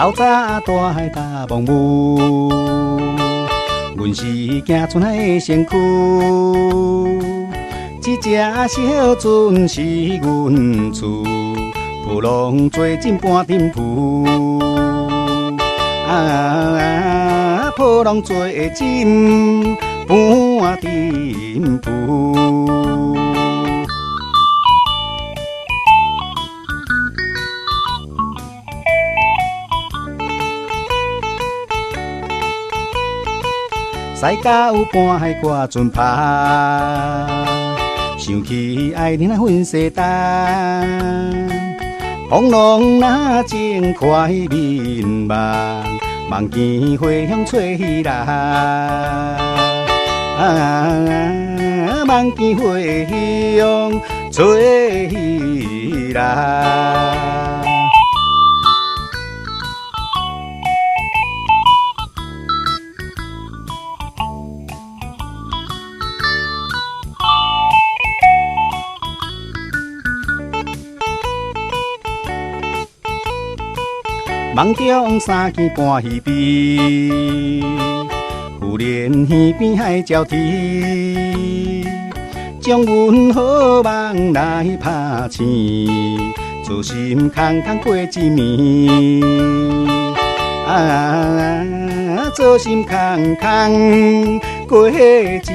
透早大海搭梦雾，阮是行船的身躯，這隻小船是阮厝，浮浪做陣搬陣浮，啊，波浪做陣搬陣浮。驶到半海挂船拍，想起愛人啊分西單，風浪若真快面目，望見回鄉吹彼來，啊，望見回鄉吹彼來。夢中三更半彼邊，浮蓮耳邊海礁天，將阮好夢來拍醒，痴心空空過一暝。啊，痴心空空過一暝。